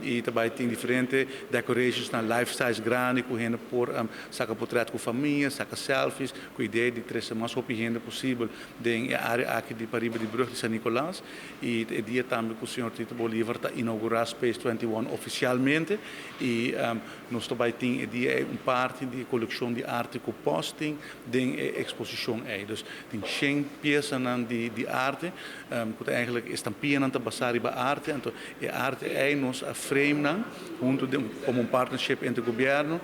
Y tambe tin diferente decorations na life size grandi cu hende por saca portret cu famia, saca selfies, cu idea di trece mas hopi hende posibel den e area aki di pariba di brug di San Nicolas. Y e dia tambe cu señor Tito Bolivar ta inaugura Space 21 oficialmente y nos tambe tin e dia un parti di coleccion di arte cu Post tin den exposicion ey. Dus tin 100 pieza di arte, cu eigenlijk estampianan ta basa riba arte, anto e arte ey nos a frame nan hunto como un partnership entre gobierno,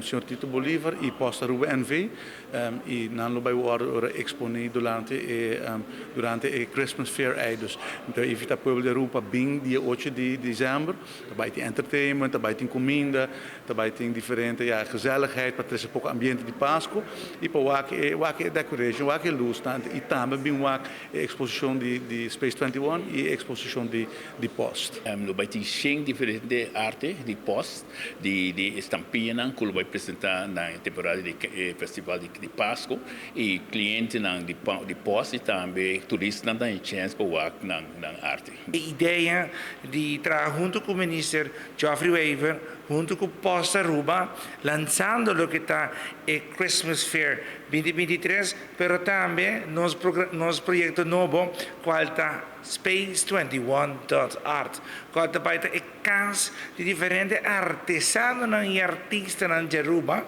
señor Tito Bolivar y Post Aruba NV, y nan lo bay wordo exponi durante e Christmas Fair ey. Dus anto invita pueblo di Aruba bin dia 8 di december, tambe tin entertainment, tambe tin cuminda, tambe tin diferente, ja, gezelligheid, pa trece poco ambiente di Pasco y pa wak e decoration, wak e luz y tambe bin wak e exposicion di Space 21 y exposicion di Post. Lo bay tin 100 diferente arte di Post, di estampia cu lo bay presenta na temporada di festival di Pasco y clientenan di Post y tambe turistanan tin chance pa wak nan arte. E idea di traha hunto cu minister Geoffrey Wever, hunto cu Post Aruba, lanzando loke ta e Christmas Fair 2023, pero tambe nos proyecto nobo, cual ta Space21.art, cual ta bay ta e cas di diferente artesano y artista di Aruba.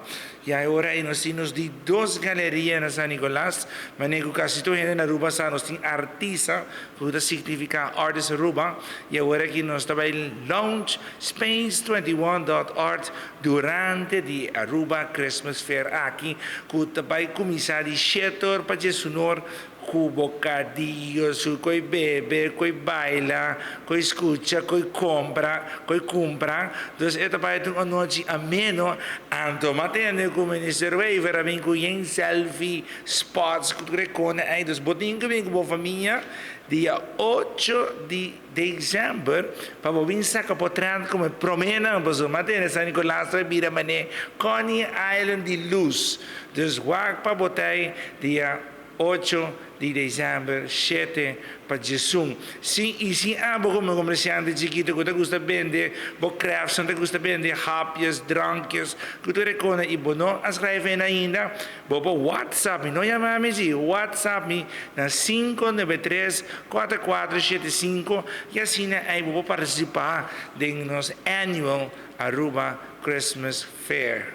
Y awor nos tin di dos galeria na San Nicolas, manera casi tur hende na Aruba sa nos tin artista, cu ta significa Artist Aruba, y awor aki nos ta bay launch Space21.art durante di Aruba Christmas Fair aki, cu ta bay cuminsa di 7 or pa 10 or, cu bocadillo, su coi bebe, coi baila, coi scucha, coi compra, coi compra. Dus esta bay ta un anochi ameno. Anto m'a tende cu minister Wever a bin cu selfie spots cu tur cos ey. Dus bo tin cu bin cu famia dia 8 di december pa bin saca portret como prome nan, paso m'a tende San Nicolas ta bira mane Coney Island di luz. Dus wak pa bo t'ey dia 8 di december, 7 pa 11. Si, y si abo como comerciante chikito cu ta gusta bende bo crafts, ta gusta bende hapjes, drankjes, cu tur cos y bo no a schrijven ainda, bo por WhatsApp mi, no yama mi si, WhatsApp mi na 593 4475 y asina ey bo por participa den nos annual Aruba Christmas Fair.